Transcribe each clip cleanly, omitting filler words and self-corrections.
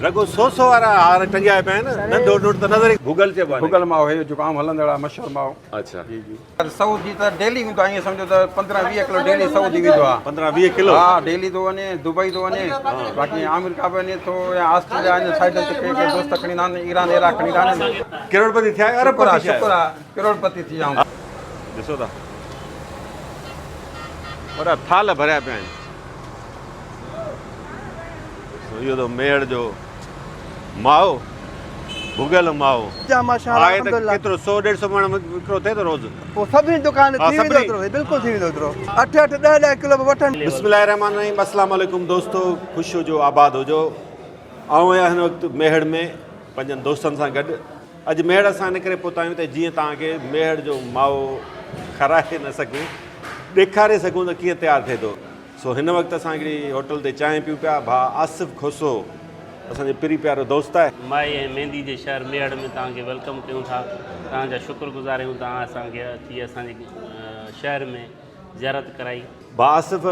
رڳو سو سو وارا هار ٽنگيا پيا آهن، ننڍو نوٽ ته نظر ئي. ڀوڳل چئبو آهي. ڀوڳل مائو هي جيڪو عام هلندڙ آهي مشهور مائو. اڇا. جي جي. سعودي ته ڊيلي ويندو آهي ائين سمجهو ته 15 20 ڪلو ڊيلي سعودي ويندو آهي. 15 20 ڪلو. ها ڊيلي ٿو وڃي دبئي ٿو وڃي باقي آمريڪا به وڃي ٿو يا آسٽريليا ان سائيڊن تي ڪي ڪي دوست کڻي ايندا آهن ايران عراق کڻي ايندا آهن. ڪروڙپتي ٿيا آهيو ارب پتي ٿيا آهيو. شڪر آهي ڪروڙپتي ٿي ويا آهيون. ڏسو ٿا وڏا ٿالهه ڀريا پيا آهن. اهو ته ميهڙ جو مائو ڀڳل مائو آهي ته ڪيترو سو ڏيڍ سو مڻ وڪرو ٿئي ٿو روز. پوء سڀني دڪان ٿي ويندو ايترو بلڪل ٿي ويندو ايترو اٺ اٺ ڏهه ڏهه ڪلو به وٺن. بسم الله الرحمٰن الرحيم اسلام عليڪم دوستو خوش هجو آباد هجو آئون آهيان هن وقت ميهڙ ۾ پنهنجن دوستن سان گڏ اڄ ميهڙ اسان ان ڪري پهتا آهيون ته جيئن توهان کي ميهڙ جو مائو کارائي نه سگهون ڏيکاري سگهون ته ڪيئن تيار ٿئي ٿو. سو هن وقت اسان هڪڙي هوٽل تي چانهه پيون پيا، ڀاء آصف کوسو اسان جو پرين پيارو دوست آهي. مائي ۽ ميندي جي شهر ميهڙ ۾ توهان کي welcome ڪيون ٿا، توهان جا شڪر گذار آهيون توهان اسان کي اچي اسان جي شهر ۾ زيارت ڪرائي. ڀاء آصف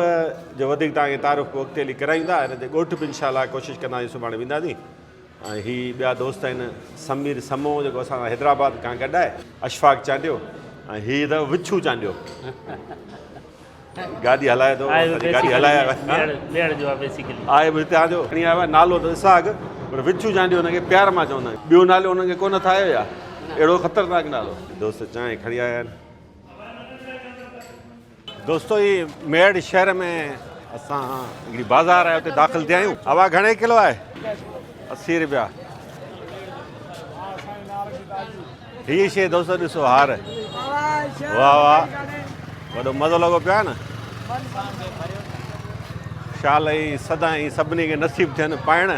جو وڌيڪ توهان کي تعارف پوء اڳتي هلي ڪرايون ٿا، هن جي ڳوٺ به انشاء الله ڪوشش ڪنداسين سڀاڻي وينداسين ۽ هي ٻيا دوست آهن سمير سمون جيڪو اسان سان حيدرآباد کان گڏ آهي، اشفاق چانڊيو ۽ هي اٿو وڇو چانڊيو. گاڏي هلائي ٿو گاڏي هلائي آيو آهي به هتان جو کڻي آيو آهي نالو ته اسحاق پر وڇو چانڊيو هن کي پيار مان چوندا آهن ٻيو نالو هن کي ڪونه ٿا آيو يا اهڙو خطرناڪ نالو دوست چانهه کڻي آيا آهن دوستو هي ميڙ شهر ۾ اسان هڪڙي بازار آهي اتي داخل ٿيا آهيون هوا گهڻي ڪلو آهي 80 روپيا هي شيء دوستو ڏسو هار واه واه وڏو مزو لڳو پيو آهي نه شال ۽ سدائين سڀني کي نصيب ٿين پائڻ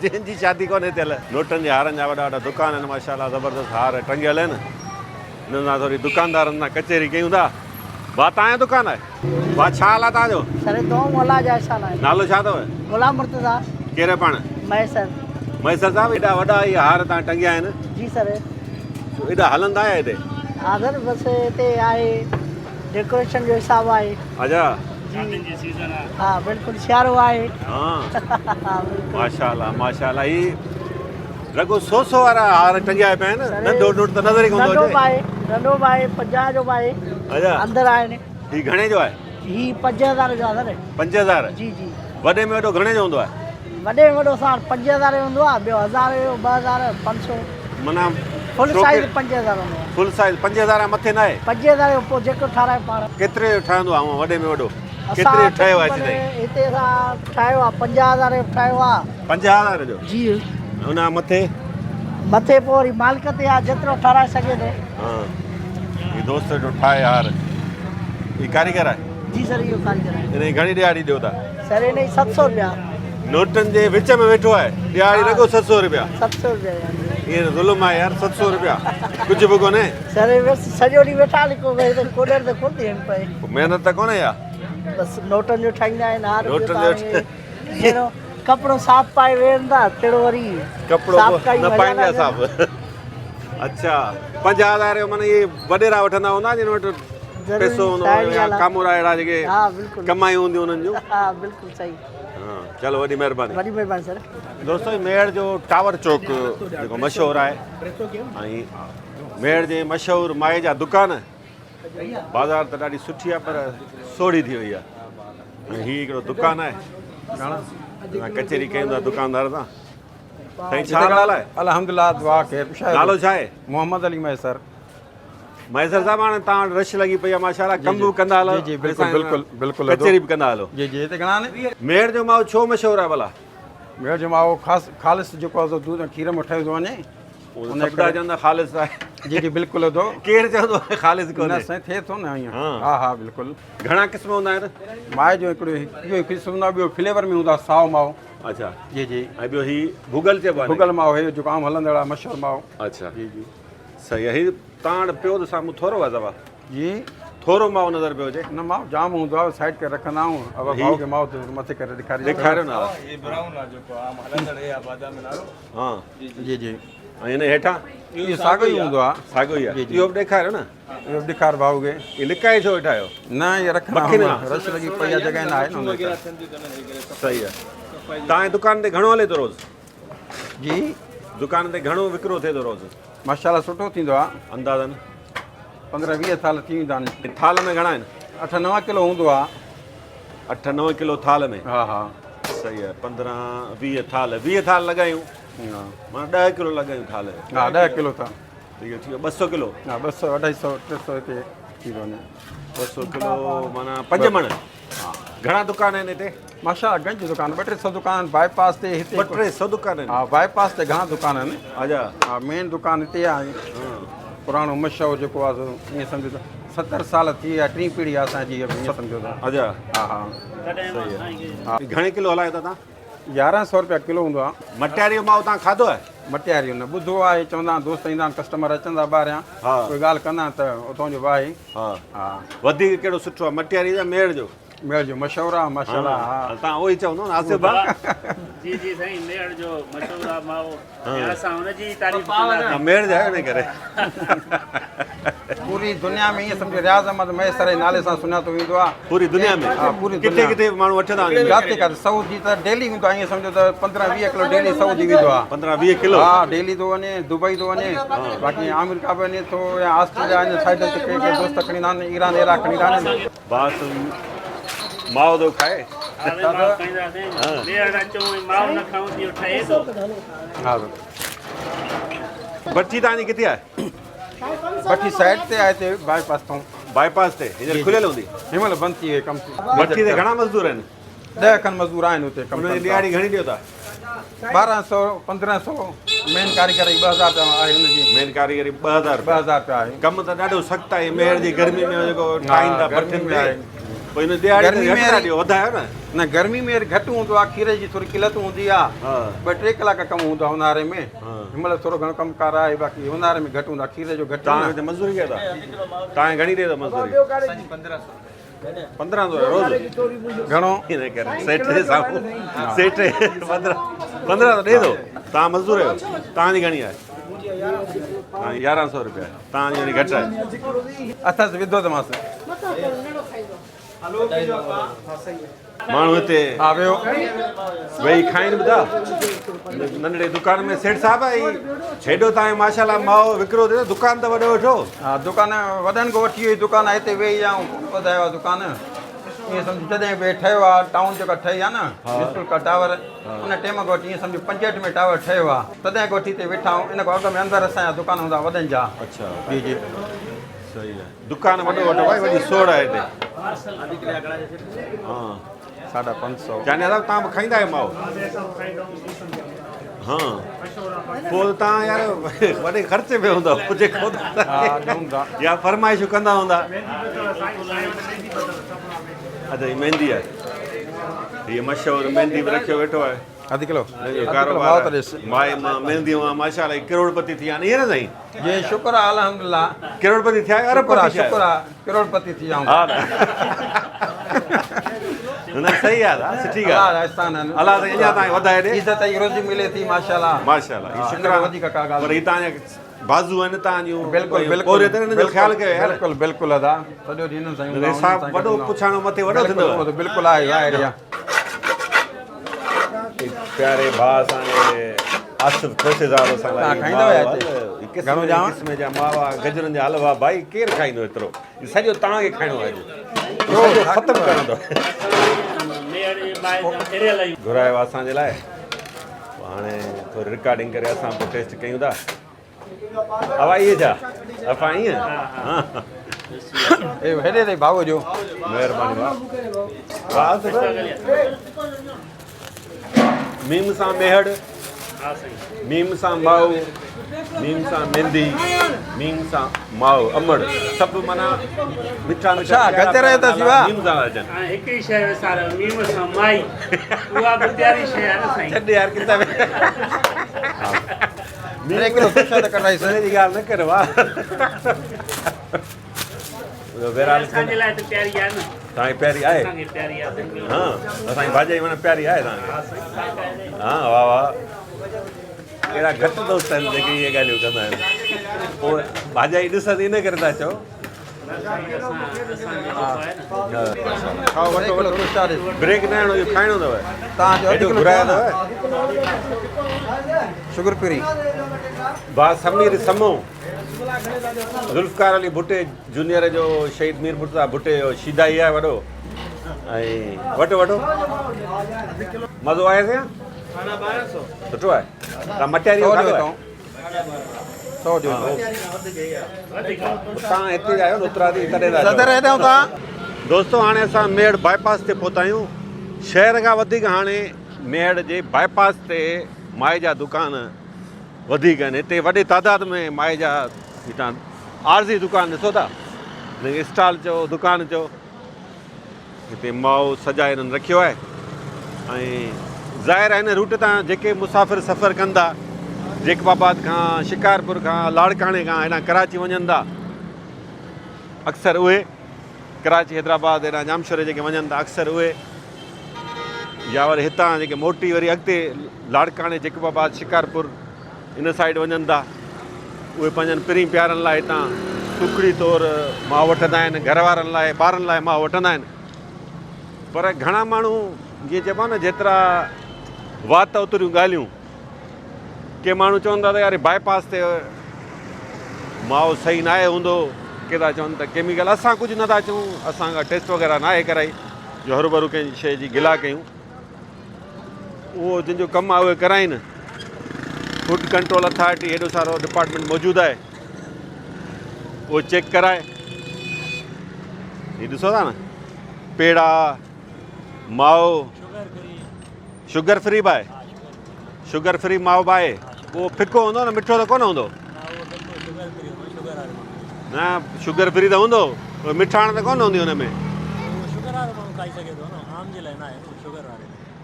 جنهن جي شادي ڪونهي ٿيل نوٽن جي هارن جا وڏا وڏا دڪان آهن ماشاءالله زبردست هار ٽنگيل آهن انهن سان ٿوري دڪاندارن سان ڪچهري ڪيون ٿا ڀا تان جو دڪان آهي ڀا ڇا حال آهي تان جو سر دوم الله جا احسان آهن نالو ڇا اٿو غلام مرتضيٰ ڪير پاڻ مهيسر مهيسر صاحب ايڏا وڏا اهي هار تان ٽنگيا آهن جي سر ايڏا هلندا آهيا هتي ها سر بس هتي آهي ڊيڪوريشن جو حساب آهي اچا شادين جي سيزن آهي ها بلڪل سيارو آهي ها ماشاءالله ماشاءالله هي رڳو سو سو وارا هار ٽنگيا پيا آهن ننڍو نوٽ ته نظر ئي ڪونه ٿو اچي. ننڍو به آهي ننڍو به آهي 50 جو به آهي اچا اندر آهن. هي گهڻي جو آهي؟ هي 5000 جو آهي سر. 5000 جي جي. وڏي ۾ وڏو گهڻي جو هوندو آهي؟ وڏي ۾ وڏو سر 5000 جو هوندو آهي ٻيو 1000 جو 2000 500. معنيٰ فل سائيز 5000 هوندو آهي. فل سائيز 5000 کان مٿي ناهي؟ 5000 جو پوء جيڪو ٺاراهي پاڻ. ڪيتري جو ٺهندو آهي هونء وڏي ۾ وڏو؟ ڪيتري جو ٺهيو آهي سڌائين؟ هتي اسان ٺاهيو آهي 50000 جو ٺاهيو آهي. 50000 جو؟ جي. ان کان مٿي؟ مٿي پوء وري مالڪ تي آهي جيترو ٺاراهي سگهي ٿو. ها هي دوست جو ٺاهي هار هي ڪاريگر آهي؟ جي سر اهو ڪاريگر آهي. ان جي گهڻي ڏهاڙي ڏيو ٿا؟ سر ان جي 700 رپيا. نوٽن جي وچ ۾ ويٺو آهي ڏهاڙي رڳو 700 رپيا. 700 رپيا ڏهاڙي. ائين ته ظلم آهي يار 700 رپيا ڪجهه به ڪونهي. سر بس سڄو ڏينهن ويٺا آهن ڪو ڪوڏر ته ڪونه ٿي هڻ پئي. پوء محنت ته ڪونهي يا. بس نوٽن جو ٺاهيندا آهن هار نوٽن جو جهڙو ڪپڙو صاف پائي ويهن ٿا تهڙو وري ڪپڙو نه پائين ٿا صاف. اڇا 5000 جو معنيٰ اهي وڏيرا وٺندا هوندا جن وٽ پئسو هوندو يا ڪامورا اهڙا جيڪي ڪمايون هونديون انهن جون. ها بلڪل صحيح. ها چلو وڏي مهرباني. وڏي مهرباني سر. دوستو هي ميهڙ جو ٽاور چوڪ جيڪو مشهور آهي ۽ ميهڙ جي مشهور مائي جا دڪان بازار ته ڏاڍي سٺي آهي پر سوڙهي ٿي وئي آهي ۽ هي هڪڙو دڪان آهي ڪچهري ڪيون ٿا دڪاندار سان. سائين ڇا حال آهي؟ الحمدلله دعا خير پڇايو. نالو ڇا آهي؟ محمد علي مهيسر. مهيسر صاحب هاڻي توهان وٽ رش لڳي پئي آهي ماشاءالله ڪم به ڪندا هلو. جي جي بلڪل بلڪل بلڪل ڪچهري به ڪندا هلو. جي جي هتي گهڻا آهن؟ ميهڙ جو مائو ڇو مشهور آهي ڀلا؟ ميهڙ جو مائو خاص خالص جيڪو آهي سو دودھ ۽ کير مان ٺهيو ٿو وڃي. ان ڪري چوندا خالص آهي. جي جي بلڪل ادو. ڪير چوندو آهي خالص ڪونهي؟ نه سائين ٿئي ٿو نه ائين. ها ها بلڪل. گهڻا قسم هوندا آهن؟ مائي جو هڪڙو اهو هڪ قسم هوندو آهي ٻيو فليور ۾ هوندو آهي سائو مائو. اڇا جي جي. ۽ ٻيو هي ڀوڳل چئبو آهي. ڀوڳل مائو هي جيڪو عام هلندڙ آهي مشهور مائو. اڇا جي جي. صحيح آهي هي تان وٽ پيو ته سامهون ٿورو آهي دوا. جي. ٿورو مائو نظر پيو اچي. نه مائو جام هوندو آهي سائيڊ ڪري رکندا آهيون ابا ڀائو کي مائو مٿي ڪري ڏيکاري. ڏيکاريو نه. هي برائون آهي جيڪو عام هلندڙ هي آهي بادامي وارو. ها جي جي. ۽ هن هيٺان اهو ساڳيو ئي هوندو آهي. ساڳيو ئي آهي. اهو به ڏيکاريو نه. اهو به ڏيکار ڀائو کي. هي لڪائي ڇو ويٺا آهيو؟ نه اهي رکندا آهيون رش لڳي پئي آهي جڳهه نه آهي نه ان ڪري. صحيح آهي. توهان جي دڪان تي گهڻو هلي ٿو روز؟ جي. دڪان تي گهڻو وڪرو ٿئي ٿو روز؟ ماشاءالله سٺو ٿيندو آ. اندازن؟ 15 20 ٿالهه ٿي ويندا آهن. ٿالهه ۾ گهڻا آهن؟ 8 9 ڪلو هوندو آ. 8 9 ڪلو ٿالهه ۾؟ ها ها. صحيح آهي 15 20 ٿالهه 20 ٿالهه لڳايون ها. معنيٰ 10 ڪلو لڳايون ٿالهه. ها 10 ڪلو ٿا. ته اهو ٿي ويو 200 ڪلو. ها 200 250 300 هتي ٿي ٿو وڃي. 200 ڪلو معنيٰ 5 مڻ. گهڻا دڪان آهن هتي؟ ماشاءالله گنج دڪان ٻه ٽي سو دڪان آهن باء پاس تي هتي ٻه ٽي سو دڪان آهن. ها باء پاس تي گهڻا دڪان آهن. اڇا. ها مين دڪان هتي آهي پراڻو مشهور جيڪو آهي سو ائين سمجهو ته 70 سال ٿي ويا ٽين پيڙهي آهي اسان جي ائين سمجهو ته. اڇا. ها ها. ها گهڻي ڪلو هلايو ٿا تان؟ 1100 روپيا ڪلو هوندو آهي. مٽياري جو مائو تان کاڌو آهي؟ مٽياري نه ٻڌو آهي چوندا آهن دوست ايندا آهن ڪسٽمر اچن ٿا ٻاهريان ڪوئي ڳالهه ڪندا آهن ته اتان جو به آهي. ها ها. وڌيڪ ڪهڙو سٺو آهي مٽياري يا ميهڙ جو؟ ميهڙ جو مشهور آ ماشاءالله. ها تان اهو ئي چوندو نه آصف ڀاء. جي جي سائين ميهڙ جو مشهور آ مائو ۽ اسان ان جي ئي تعريف ڪنداسين. ميهڙ جا آهيو ان ڪري. پوري دنيا ۾ ائين سمجهو رياض احمد مهيسر جي نالي سان سڃاتو ويندو آ. پوري دنيا ۾ ها پوري ڪٿي دنيا ڪٿي ماڻهو وٺندا آهن. جاتي ڪاٿي سعودي ته ڊيلي ويندو آ ائين سمجهو ته 15 20 ڪلو ڊيلي سعودي ويندو آ. 15 20 ڪلو ها ڊيلي ٿو وڃي دبئي ٿو وڃي باقي آمريڪا به وڃي ٿو يا آسٽريليا ان سائيڊ تي ڪي ڪي دوست کڻي ايندا آهن ايران عراق کڻي ايندا آهن. باس مائو ٿو کائي. مائو کائينداسين ٻيهر اچون ۽ مائو نه کائون ته اهو ٺهي ٿو. ها بٺي توهان جي ڪٿي آهي؟ بٺي سائيڊ تي آهي هتي باء پاس تان. باء پاس تي هينئر کليل هوندي؟ هن مهل بند ٿي وئي ڪم ٿي. بٺي تي گهڻا مزدور آهن؟ 10 کن مزدور آهن اتي ڪم انهن جي ڪن ٿا. ڏهاڙي گهڻي ڏيو ٿا؟ 1200 1500 مين ڪاريگري 2000 رپيا آهي ان جي. مين ڪاريگري 2000 رپيا. 2000 رپيا آهي. ڪم ته ڏاڍو سخت آهي ميهڙ جي گرمي ۾ جيڪو ٺاهين ٿا بٺين تي پوء ان ڏهاڙي ته گهٽ ٿا ڏيو وڌايو نه. نه گرمي ۾ وري گهٽ هوندو آهي کير جي ٿوري قلت هوندي آهي ٻه ٽي ڪلاڪ ڪم هوندو آهي اونهاري ۾ هن مهل ٿورو گهڻو ڪم ڪار آهي باقي اونهاري ۾ گهٽ هوندو آهي کير جو گهٽ. توهان هتي مزدوري ڪيو ٿا توهان کي گهڻي ڏي ٿو مزدوري؟ 1500 روز. گهڻو؟ ان ڪري سيٺ جي سامهون سيٺ 15 1500 ڏي ٿو. توهان مزدور آهيو توهان جي گهڻي آهي؟ توهان جي 1100 روپيا آهي توهان جي وري گهٽ آهي. اٿس وڌو ته مانس. ماڻهو هتي ها ويو. ويهي کائين به ٿا ننڍڙي دڪان ۾ سيٺ صاحب هي هيڏو توهان جو ماشاءالله مائو وڪرو ٿئي ٿو دڪان ته وڏو وٺو. ها دڪان وڏن کان وٺي وئي دڪان هتي ويهي آئون ڪونه وڌايو آهي دڪان ائين سمجهه جڏهن به ٺهيو آهي ٽائون جيڪا ٺهي آهي نه ميونسپل کا ٽاور ان ٽيم کان وٺي ائين سمجهه 65 ۾ ٽاور ٺهيو آهي تڏهن کان وٺي هتي ويٺا آهيون ان کان اڳ ۾ اندر اسان جا دڪان هوندا وڏن جا. اڇا جي جي صحيح آهي دڪان وڏو وٺو ڀائي وڏي سوڙ آهي هتي. ها 550. چانيا صاحب تان به کائيندا آهيو مائو؟ ها پوء ته تان يار وڏي خرچ ۾ هوندا جيڪو يا فرمائشون ڪندا هوندا. اچا هي مهندي آهي هي مشهور مهندي به رکيو ويٺو آهي. اڌ ڪلو ڪاروبار مائي مان مهندي مان ماشاءالله ڪروڙپتي ٿي ويا آهن ائين نه سائين؟ جي شڪر آ الحمدلله. ڪروڙپتي ٿيا آهيو ارب پتي ٿيا آهيو؟ شڪر آ ڪروڙپتي ٿي ويا آهيون. ها نه صحيح آ سٺي ڳالهه الله جا احسان آهن. الله سائين اڃا تائين وڌائي ڏي. عزت ۽ روزي ملي ٿي ماشاءالله. ماشاءالله هي شڪر آ وڌيڪ ڪا ڳالهه پر هي تان جا بازو آهن تان جون بلڪل بلڪل پورهيت آهن انهن جو خيال ڪيو يار. بلڪل بلڪل ادا سڄو ڏينهن انهن سان ئي هوندا آهيون. حساب وڏو پڇاڻو مٿي وڏو ٿيندو. بلڪل آهي ظاهر آ. پياري ڀاء اسان جي آصف کوسي صاحب اسان لاء کائيندا هيا هتي گهڻو ڄاڻ قسم جا ماوا گجرن جا حلوا ڀائي ڪير کائيندو ايترو سڄو توهان کي کائڻو آهي اڄ سڄو ختم ڪرڻو اٿو گهرايو اسان جي لاء هاڻي ٿوري رڪارڊنگ ڪري اسان پوء ٽيسٽ ڪيون ٿا اوا اهي ڇا افا ائين اي هيڏي ري ڀاء جو مهرباني ڀاء ڀاء ميم سان ميهڙ ميم سان مائو ميم سان ميندي ميم سان مائو امڙ سڀ معنيٰ مٺا مٺا گجر ته سوا ميم سان اچن هڪ ئي شيء وساريو ميم سان مائي اها به پياري شيء آهي نه سائين ڇڏ يار ڪٿان ٽي ڪلو پرشاد ڪڍرائيس. ان جي ڳالهه نه ڪر واهه. بهرحال اسان جي لاء ته پياري آهي نه. توهان کي پياري آهي؟ اسان کي پياري آهي سائين. ها اسان جي ڀاڄائي معنيٰ پياري آهي توهان کي. ها واهه واهه. اهڙا گهٽ دوست آهن جيڪي اهي ڳالهيون ڪندا آهن. پوء ڀاڄائي ڏسندي ان ڪري ٿا چئو. کائو وٺو وٺو بريڪ نه هڻو اهو کائڻو اٿو توهان جو اڌ هيڏو ڪلو گهرايو چيو نه. اٿو. Sugar free. ڀاء سمير سمو ذوالفقار علي ڀٽي جونيئر جو شهيد مير مرتضيٰ ڀٽي جو شيدائي آهي وڏو ۽ وٺو وٺو مزو آيو سائين سٺو آهي تان مٽياري جو کاڌو آهي سو ڏيو تان هتي جا آهيو نه اترادي تڏهن ٿا صدر هيڏانهن تان دوستو هاڻي اسان ميهڙ باء پاس تي پهتا آهيون شهر کان وڌيڪ هاڻي ميهڙ جي باء پاس تي مائي جا دڪان وڌيڪ آهن هتي وڏي تعداد ۾ مائي جا هتان عارضي دڪان ڏسو ٿا اسٽال چئو دڪان چئو هتي مائو سجائي هنن رکيو آهي ۽ ظاهر آهي هن روٽ تان جيڪي مسافر سفر ڪن ٿا جيڪب آباد کان شڪارپور کان لاڙڪاڻي کان هيڏانهن ڪراچي وڃن ٿا اڪثر اهي ڪراچي حيدرآباد هيڏانهن ڄامشوري جيڪي وڃن ٿا اڪثر اهي يا وري هتان جيڪي موٽي وري اڳتي لاڙڪاڻي جيڪب آباد شڪارپور ان سائيڊ وڃن ٿا اهي پنهنجن پرين پيارن لاء هتان سوکڙي طور مائو وٺندا آهن گهر وارن لاء ٻارن لاء مائو وٺندا آهن پر گهڻا ماڻهو جيئن چئبو آهي نه جيترا وات اوتريون ڳالهيون ڪي ماڻهو چون ٿا ته يار باء پاس تي مائو صحيح ناهي هوندو ڪي ٿا چون ته ڪيميڪل اسان ڪجهه نٿا چون اسان کان ٽيسٽ وغيره ناهي ڪرائي جو هروڀرو ڪنهن شيء جي گلا ڪيون اهو جن جو ڪم آهي اهي ڪرائين. فوڊ ڪنٽرول اٿارٽي هيڏو سارو ڊپارٽمينٽ موجود آهي اهو چيڪ ڪرائي. هي ڏسو ٿا نه پيڙا مائو شگر فري به آهي شگر فري مائو به آهي اهو ڦڪو هوندو نه مٺو ته ڪونه هوندو نه شگر فري ته هوندو مٺاڻ ته ڪونه هوندي هن ۾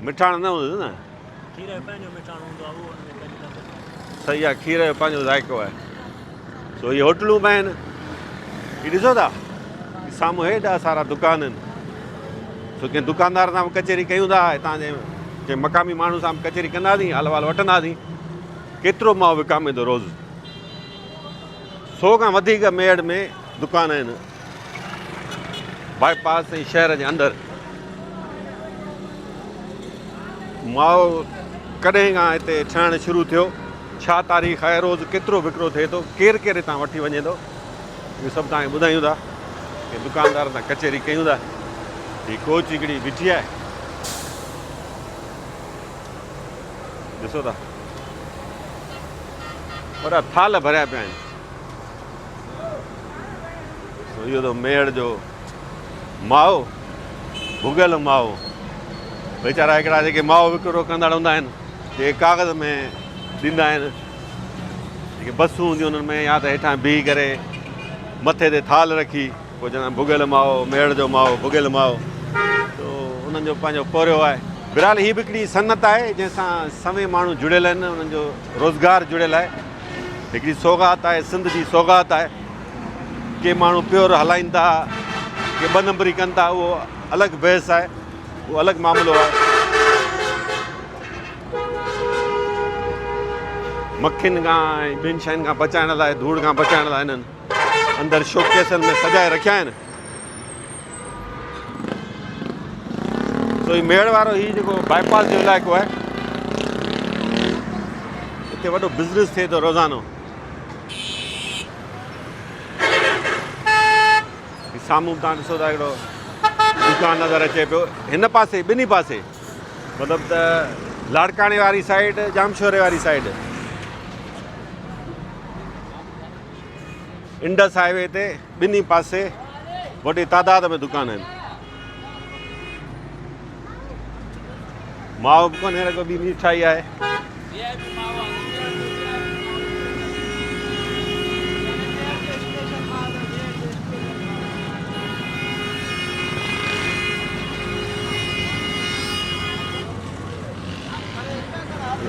مٺاڻ نه هوندس نه. کير جو پنهنجو مٺاڻ هوندو آهي اهو ان ۾ پنهنجو لذت آهي. صحيح آهي کير جو پنهنجو ذائقو آهي. سو هي هوٽلون به آهن هي ڏسو ٿا هي سامهون هيڏا سارا دڪان آهن سو ڪنهن دڪاندار سان به ڪچهري ڪيون ٿا هتان جي ڪنهن مقامي ماڻهو سان به ڪچهري ڪنداسين حال احوال وٺنداسين ڪيترو ماء وڪامي ٿو روز سو کان وڌيڪ ميهڙ ۾ دڪان آهن باء پاس ۽ شهر جي اندر مائو ڪڏهن کان هتي ٺهڻ شروع ٿيو، ڇا تاريخ آهي، روز ڪيترو وڪرو ٿئي ٿو، ڪير ڪير هتان وٺي وڃي ٿو، اهو سڀ توهان کي ٻڌايون ٿا. ڪنهن دڪاندار سان ڪچهري ڪيون ٿا. هي ڪوچ هڪڙي بيٺي آهي. ڏسو ٿا. وڏا ٿالهه ڀريا پيا آهن. سو اهو ته ميهڙ جو مائو، ڀڳل مائو. ويچارا هڪڙا جيڪي مائو وڪرو ڪندڙ هوندا آهن، جيڪي ڪاغذ ۾ ڏيندا آهن، جيڪي بسون هونديون انهن ۾ يا ته هيٺان بيهي ڪري مٿي تي ٿالهه رکي پوء چوندا آهن ڀڳل مائو، ميهڙ جو مائو، ڀڳل مائو. تو انهن جو پنهنجو پورهيو آهي. بهرحال هي به هڪڙي صنعت آهي جنهن سان سوين ماڻهو جڙيل آهن، انهن جو روزگار جڙيل آهي. هڪڙي سوغات آهي، سنڌ جي سوغات آهي. ڪي ماڻهو پيور هلائين ٿا، ڪي ٻه نمبري ڪن ٿا، اهو الڳ بحث آهي، اهو الڳ معاملو آهي. مکين کان ۽ ٻين شين کان بچائڻ لاء، ڌوڙ کان بچائڻ لاء هنن اندر شوڪيسن ۾ سجائي رکيا آهن. سو هي ميڙ وارو هي جيڪو باء پاس جو علائقو آهي هتي وڏو بزنس ٿئي ٿو روزانو. هي سامهون به توهان ڏسو ٿا هڪڙو دڪان نظر اچي پيو هن پاسي ٻنهي پاسي مطلب ته لاڙڪاڻي واري سائيڊ ڄامشوري واري سائيڊ انڊس هاء وي تي ٻنهي پاسي وڏي تعداد ۾ دڪان آهن مائو به ڪونهي رڳو ٻي مٺائي آهي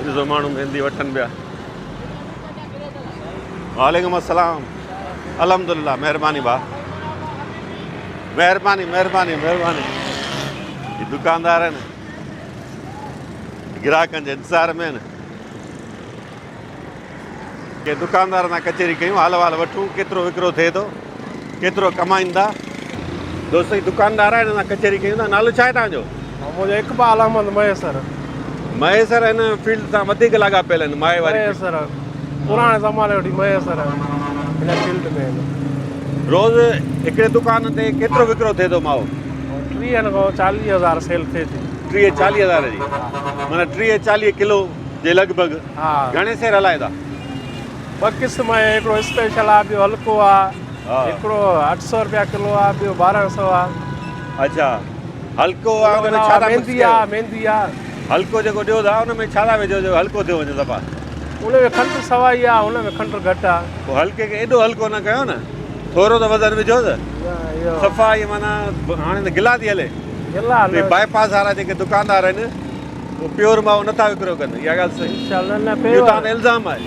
ڏسو ماڻهو ميندي وٺن پيا. وعليڪم السلام الحمدلله مهرباني ڀاء مهرباني مهرباني مهرباني هي دڪاندار آهن گراهڪن جي انتظار ۾ آهن. ڪنهن دڪاندار سان ڪچهري ڪيون حال احوال وٺون ڪيترو وڪرو ٿئي ٿو ڪيترو ڪمائين ٿا. دوست هي دڪاندار آهي هن سان ڪچهري ڪيون ٿا نالو ڇا آهي توهان جو؟ منهنجو اقبال احمد مهيسر. مهيسر هن فيلڊ سان وڌيڪ لاڳاپيل آهن مائي واري مهيسر پراڻي زماني وٺي مهيسر هن فيلڊ ۾ آهن. روز هڪڙي دڪان تي ڪيترو وڪرو ٿئي ٿو مائو؟ ٽيهن کان 40 هزار سيل ٿئي ٿي. 30 40 هزار جي معنيٰ 30 40 ڪلو جي لڳ ڀڳ. ها. گهڻي سير هلائي ٿا؟ ٻه قسم آهي هڪڙو اسپيشل آهي ٻيو هلڪو آهي. هڪڙو 800 رپيا ڪلو آهي ٻيو 1200 آهي. اڇا هلڪو آهي ان ۾ ڇا ٿا مڪس ڪيو؟ ميندي آهي. هلڪو جيڪو ڏيو ٿا ان ۾ ڇا ٿا وجهو جو هلڪو ٿيو وڃي صفا؟ ان ۾ کنڊ سوائي آهي ان ۾ کنڊ گهٽ آهي. پوء هلڪي کي ايڏو هلڪو نه ڪيو نه ٿورو ته وزن وجهوس. صفا ائين معنيٰ هاڻي ته گلا ٿي هلي. گلا هلي. باء پاس وارا جيڪي دڪاندار آهن اهي پيور مائو نه ٿا وڪرو ڪن اها ڳالهه صحيح. انشاء الله نه اهو پيور. توهان تي الزام آهي.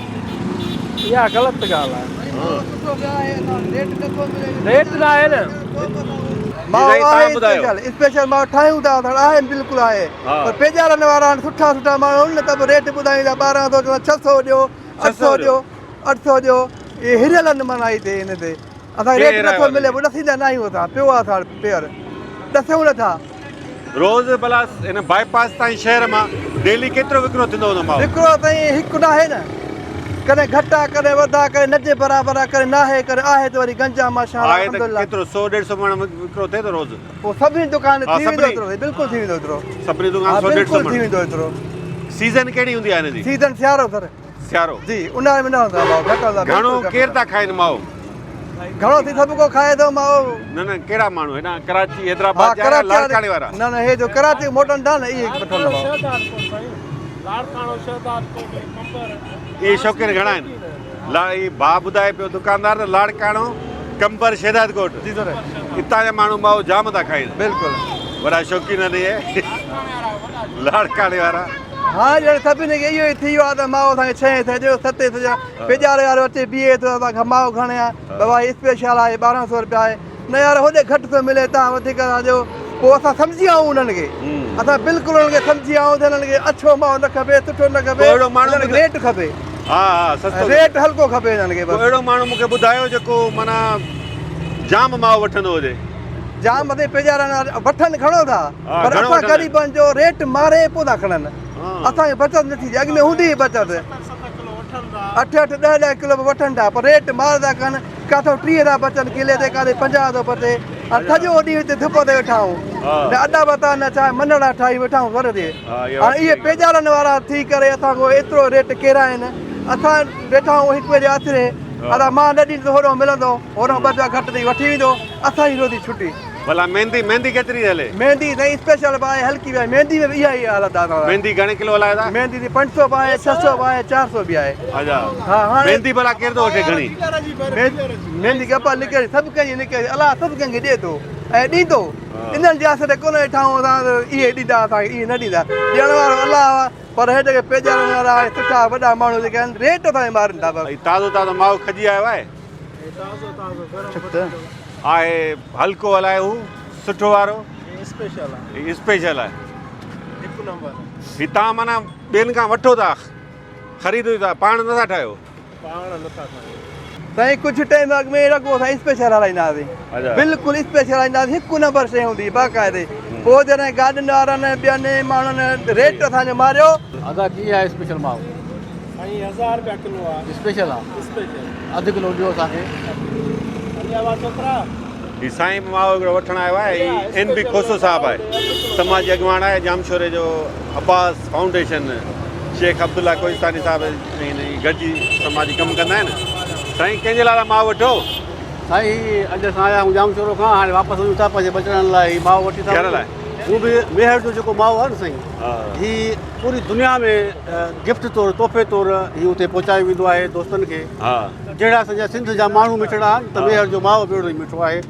اها غلط ڳالهه آهي. ريٽ نه آهي نه. مائو آهي اسپيشل اسپيشل مائو ٺاهيون ٿا اسان آهي بلڪل آهي پر پيجارن وارا آهن سٺا سٺا ماڻهو آهن نه ته به ريٽ ٻڌايون ٿا 1200 چوندا 600 ڏيو 800 ڏيو 800 ڏيو اهي هريل آهن معنيٰ هتي ان تي اسان کي ريٽ نٿو ملي پوء ڏسيندا نه آهيون اسان پيو آهي اسان وٽ پيئر ڏسيون نٿا. روز ڀلا هن باء پاس تائين شهر مان ڊيلي ڪيترو وڪرو ٿيندو هوندو مائو؟ وڪرو سائين هڪ ناهي نه ڪڏهن گهٽ آ ڪڏهن وڌ آ ڪڏهن نه جي برابر آ ڪڏهن ناهي ڪڏهن آهي ته وري گنج آ ماشاء الله آهي ته الحمدلله. ڪيترو سو ڏيڍ سو مڻ وڪرو ٿئي ٿو روز؟ پوء سڀني دڪان تي ٿي ويندو ايترو بلڪل ٿي ويندو ايترو. سڀني دڪان ها سو ڏيڍ سو بلڪل مڻ. ٿي ويندو ايترو. سيزن ڪهڙي هوندي آهي هن جي؟ سيزن سيارو سر. سيارو. جي اونهاري ۾ نه هلندو آهي مائو گهٽ هلندو آهي. گهڻو ڪير ٿا کائين مائو؟ گهڻو ٿي سڀ ڪو کائي ٿو مائو. نه نه ڪهڙا ماڻهو هيڏانهن ڪراچي حيدرآباد جا يا لاڙڪاڻي وارا؟ نه نه هي جو ڪراچي موٽن ٿا نه اهي وٺن ٿا مائو. لاڙڪاڻو شهدادڪوٽ قمبر. اهي شوقين گهڻا آهن. لا هي ڀاء ٻڌائي پيو دڪاندار ته لاڙڪاڻو قمبر شهدادڪوٽ جي سر اتان جا ماڻهو مائو جام ٿا کائين. بلڪل. وڏا شوقين آهن اهي لاڙڪاڻي وارا. ها ڄڻ سڀني کي اهو ئي ٿي ويو آهي ته مائو اسان کي ڇهين سئين ڏيو ستين سئين ڏيو پيڄاري وارو اچي بيهي ٿو اسان کان مائو کڻي آ بابا هي اسپيشل آهي 1200 روپيا آهي نه يار هوڏي گهٽ ٿو ملي تان وڌيڪ ٿا ڏيو پوء اسان سمجهي آئون انهن کي اسان بلڪل انهن کي سمجهي آئون ته انهن کي اڇو مائو نه کپي سٺو نه کپي اهڙو ماڻهو انهن کي ريٽ کپي ها ها سستو ريٽ هلڪو کپي انهن کي بس اهڙو ماڻهو مون کي ٻڌايو جيڪو معنيٰ جام مائو وٺندو هجي. جام مٿي پيڄارن وٺن گهڻو ٿا پر اسان غريبن جو ريٽ ماري پوء ٿا کڻن اسان کي بچت نٿي ٿئي اڳ ۾ هوندي هئي بچت اٺ اٺ ڏهه ڏهه ڪلو به وٺن ٿا پر ريٽ مار ٿا ڪن ڪاٿو 30 ٿا بچن ڪلي تي ڪاٿي 50 ٿو بچي ۽ سڄو ڏينهن هتي ڌپ تي ويٺا آهيون نه اڏا بتا نه ڇا منڙا ٺاهي ويٺا آهيون ور تي هاڻي اهي پيڄارن وارا ٿي ڪري اسان کان ايترو ريٽ ڪيرائن اسان ويٺا آهيون هڪ ٻئي جي آسري ادا مان نه ڏيندس هوڏانهن ملندو هوڏانهن ٻه رپيا گهٽ ڏئي وٺي ويندو اسان جي روزي ڇٽي. ڀلا ميندي ميندي ڪيتري ٿي هلي؟ ميندي سائين اسپيشل به آهي هلڪي به آهي ميندي ۾ به اها ئي حالت آهي دادا. ميندي گهڻي ڪلو هلايو ٿا؟ ميندي سائين 500 به آهي 600 به آهي 400 به آهي. اڇا ها هاڻي ميندي ڀلا ڪير ٿو وٺي گهڻي؟ ميندي گپا نڪري سڀ ڪنهن جي نڪري الله سڀ ڪنهن کي ڏئي ٿو ۽ ڏيندو انهن جي آسري تي ڪونه ويٺا آهيون اسان ته اهي ڏيندا اسان کي اهي نه ڏيندا ڏيڻ وارو الله آهي پر هي جيڪي پيڄارڻ وارا ۽ سٺا وڏا ماڻهو جيڪي آهن ريٽ اسان کي مارين ٿا بس. هي تازو تازو مائو کڄي آيو آهي. آهي هلڪو الائي هو سٺو وارو اسپيشل آهي هي اسپيشل آهي هڪ نمبر هي تان معنيٰ ٻين کان وٺو ٿا خريد ٿا پاڻ نٿا ٺاهيو پاڻ نٿا ٺاهيون سائين ڪجهه ٽائيم اڳ ۾ رڳو اسان اسپيشل هلائيندا هئاسين بلڪل اسپيشل هلائيندا هئاسين هڪ نمبر شيء هوندي هئي باقاعدي پوء جڏهن گاڏين وارن ٻين ماڻهن ريٽ اسان جو ماريو. ادا ڪيئن آهي اسپيشل مائو؟ سائين 1000 رپيا ڪلو آ. اسپيشل آ؟ اسپيشل. اڌ ڪلو ڏيو اسان کي. علي آباد ڇوڪرا. هي سائين به مائو هڪڙو وٺڻ آيو آهي هي اين بي کوسو صاحب آهي سماجي اڳواڻ آهي ڄامشوري جو عباس فائونڊيشن شيخ عبدالله ڪوهستاني صاحب ۽ هن گڏجي سماجي ڪم ڪندا آهن سائين ڪنهن جي لاء ٿا مائو وٺو؟ سائين هي اڄ اسان آيا آهيون ڄامشورو کان هاڻي واپس وڃون ٿا پنهنجي ٻچڙن لاء هي مائو وٺي ٿا گهر لاء هو به ميهڙ جو جيڪو مائو آهي نه سائين هي پوري دنيا ۾ گفٽ طور تحفي طور هي اتي پهچايو ويندو آهي دوستن کي جهڙا اسان جا سنڌ جا ماڻهو مٺڙا آهن ته ميهڙ جو مائو به اهڙو ئي مٺو آهي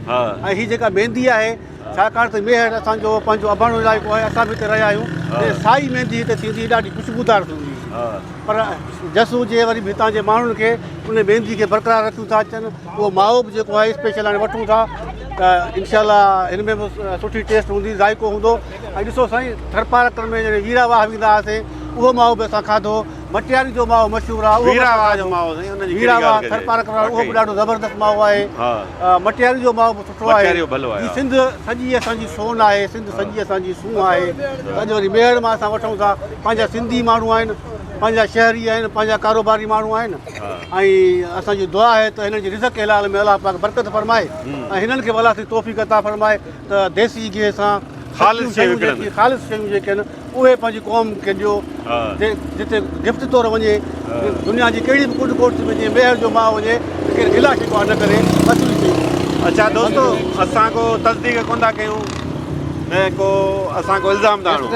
۽ هي جيڪا ميندي آهي ڇاڪاڻ ته ميهڙ اسان جو پنهنجو اباڻو علائقو آهي اسان به هتي رهيا آهيون ته سائي ميندي هتي ٿيندي ڏاڍي خوشبودار ٿيندي پر جس هجي وري به هتان جي ماڻهن کي ان ميندي کي برقرار رکيون ٿا اچن اهو مائو به جيڪو آهي اسپيشل هاڻي وٺون ٿا ته انشاء الله هن ۾ به سٺي ٽيسٽ هوندي ذائقو هوندو ۽ ڏسو سائين ٿرپارڪر ۾ جڏهن ويرا واهه ويندا هئاسين اهو مائو به اسان کاڌو. مٽياري جو مائو مشهور آهي اهو به اسان کاڌو. ويرا واهه ٿرپارڪر وارو اهو به ڏاڍو زبردست مائو آهي. مٽياري جو مائو به سٺو آهي. هي سنڌ سڄي اسان جي سون آهي سنڌ سڄي اسان جي سونهن آهي. اڄ وري ميهڙ مان اسان وٺون ٿا پنهنجا سنڌي ماڻهو آهن پنهنجا شهري آهن پنهنجا ڪاروباري ماڻهو آهن ۽ اسان جي دعا آهي ته هنن جي رزق حلال ۾ الله پاڪ برڪت فرمائي ۽ هنن کي به الله سائين توفيق عطا فرمائي ته ديسي گيهه سان خالص شيون وڪڻن. خالص شيون جيڪي آهن اهي پنهنجي قوم کي ڏيو جتي گفٽ طور وڃي دنيا جي ڪهڙي به ڪنڊ ڪوٽ ۾ جيئن ميهڙ جو ماء وڃي ته ڪير گلا شڪوه نه ڪري اصلي شيون. اڇا دوستو اسان ڪو تصديق ڪون ٿا ڪيون نه ڪو اسان ڪو الزام ٿا هڻون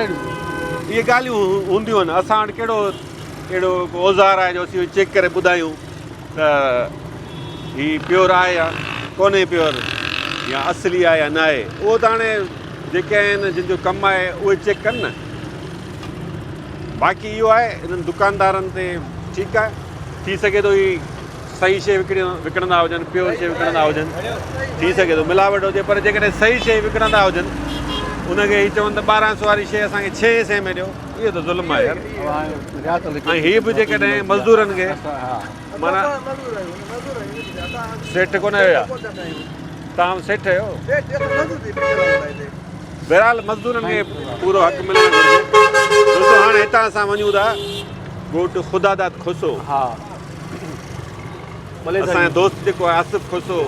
اهي ڳالهيون هونديون آهن اسان وٽ ڪهڙو اهڙو ڪو اوزار آهي جو اسين چيڪ ڪري ٻڌايون ته هي پيور آهي يا ڪونهي پيور يا اصلي آهي يا نه آهي اهو ته هاڻي جيڪي آهن جن جو ڪم آهي اهي چيڪ ڪن نه باقي اهو آهي انهن دڪاندارن تي ٺيڪ آهي ٿي سگهي ٿو هي صحيح شيء وڪڻي وڪڻندا هجن پيور شيء وڪڻندا هجن ٿي سگهي ٿو ملاوٽ هجي پر جيڪڏهن صحيح شيء وڪڻندا هجن ان کي هي چون ته 1200 واري شيء اسان کي 600 ۾ ڏيو اهو ته ظلم آهي يار ۽ هي به جيڪڏهن مزدورن کي معنيٰ سيٺ ڪونه آهيو يا تان سيٺ آهيو بهرحال مزدورن کي پورو حق ملڻ گهرجي دوستو هاڻي هتان اسان وڃون ٿا ڳوٺ خدا داد کوسو اسان جو دوست جيڪو آهي آصف کوسو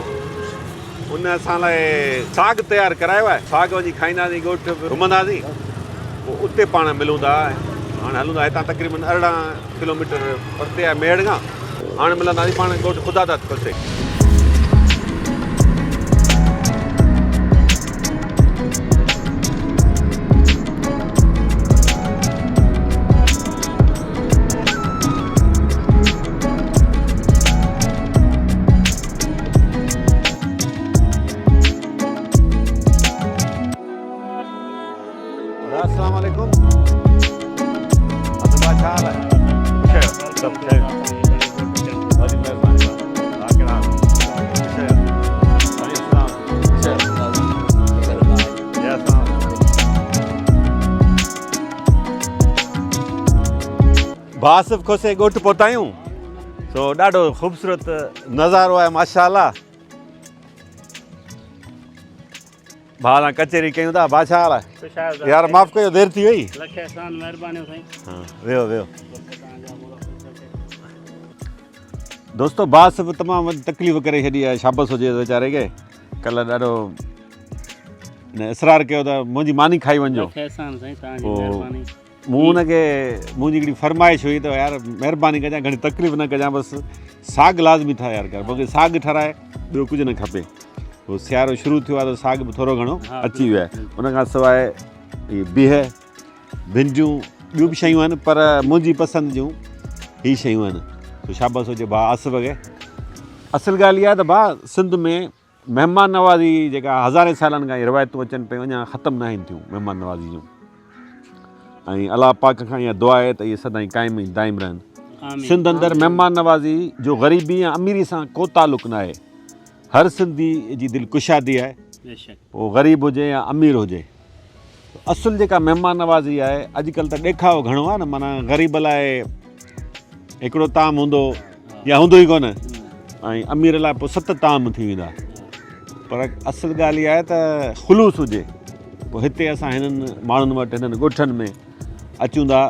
ان اسان لاء ساڳ تيار ڪرايو آهي ساڳ وڃي کائينداسين ڳوٺ گهمنداسين پوء اتي پاڻ ملون ٿا هاڻي هلون ٿا هتان تقريبن 18 ڪلوميٽر پرتي آهي ميهڙ کان هاڻي ملنداسين پاڻ ڳوٺ خدا داد کوسي. السلام عليڪم عبدالله ڇا حال آهي خوش آهيو سڀ خير وڏي مهرباني ها ڪهڙا حال خوش آهيو وعليڪم السلام خوش آهيو جي السلام ڀاء آصف کوسي ڳوٺ پهتا آهيون سو ڏاڍو خوبصورت نظارو آهي ماشاء الله ڀاء سان ڪچهري ڪيون ٿا ڀاء ڇا حال آهي يار معاف ڪيو دير ٿي وئي لک احسان مهرباني سائين ها ويو ويو دوستو ڀاء صاحب تمام وڏي تڪليف ڪري ڇڏي آهي شابس هجي ويچاري کي ڪلهه ڏاڍو اصرار ڪيو ته منهنجي ماني کائي وڃجو لک احسان سائين توهان جي مهرباني مون هن کي منهنجي هڪڙي فرمائش هئي ته يار مهرباني ڪجان گهڻي تڪليف نه ڪجان بس ساڳ لازمي ٺاهي يار ڪر مونکي ساڳ ٺهرائي ٻيو ڪجهه نه کپي پوء سيارو شروع ٿيو آهي ته ساڳ به ٿورو گهڻو اچي ويو آهي ان کان سواء هي بيهه ڀينڊيون ٻيون به شيون آهن پر منهنجي پسند جون هي شيون آهن سو شابس هجي ڀاء آصف کي اصل ڳالهه اها آهي ته ڀاء سنڌ ۾ مهمان نوازي جيڪا هزارين سالن کان روايتون اچن پيون اڃا ختم ناهن ٿيون مهمان نوازي جون ۽ الله پاڪ کان اها دعا آهي ته اهي سدائين قائم ۽ دائم رهن سنڌ اندر مهمان نوازي جو غريبي يا اميري سان ڪو تعلق ناهي هر سنڌي جي دل ڪشادي آهي پوء غريب هجي يا امير هجي اصل جيڪا مهمان نوازي آهي اڄڪلهه ته ڏيکاء گهڻو آهي نه معنيٰ غريب لاء هڪڙو طعام هوندو يا هوندو ئي ڪونه ۽ امير لاء پوء ست طعام ٿي ويندا پر اصل ڳالهه اها آهي ته خلوص هجي پوء هتي اسان هنن ماڻهن وٽ هنن ڳوٺن ۾ اچون ٿا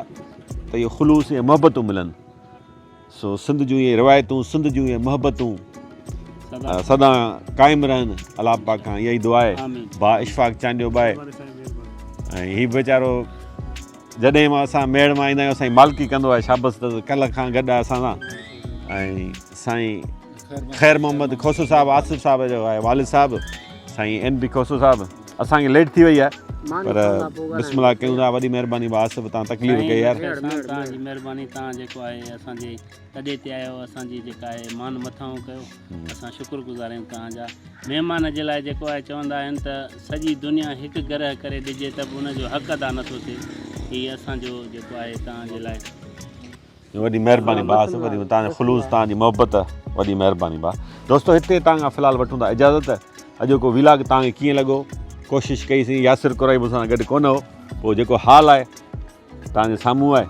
ته اهو خلوص ۽ محبتون ملن سو سنڌ جون اهي روايتون سنڌ جون اهي محبتون سدا قائم رهن الله پاڪ کان اها ئي دعا آهي ڀاء اشفاق چانڊيو به آهي ۽ هي به ويچارو جڏهن به اسان ميڙ مان ايندا آهيون اسان جي مالڪي ڪندو آهي شابس اٿس ڪلهه کان گڏ آهي اسان سان ۽ سائين خير محمد کوسو صاحب آصف صاحب جو آهي والد صاحب سائين اين بي کوسو صاحب اسان کي ليٽ ٿي وئي آهي پر بسم الله ڪيون ٿا وڏي مهرباني با آصف تان تڪليف ڪئي يار. احسان توهان جي مهرباني توهان جيڪو آهي اسان جي تڏي تي آيو اسان جي جيڪا آهي مان مٿانهون ڪيو اسان شڪر گذار آهيون توهان جا مهمان جي لاء جيڪو آهي چوندا آهن ته سڄي دنيا هڪ گرهه ڪري ڏجي ته به ان جو حق ادا نٿو ٿئي هي اسان جو جيڪو آهي توهان جي لاء. وڏي مهرباني ڀاء آصف وڏي توهان جو خلوص توهان جي محبت وڏي مهرباني ڀاء دوستو هتي توهان کان في الحال وٺون ٿا اجازت اڄوڪو ويلاگ توهان کي ڪيئن لڳو ڪوشش ڪئي سين ياسر قرائي مون سان گڏ ڪونه هو پوء جيڪو حال آهي توهان جي سامهون آهي.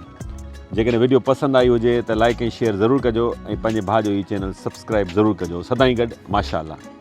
جيڪڏهن وڊيو پسند آئي هجي ته لائڪ ۽ شيئر ضرور ڪجو ۽ پنهنجي ڀاء جو هي چينل سبسڪرائب ضرور ڪجو. سدائين گڏ ماشاءالله.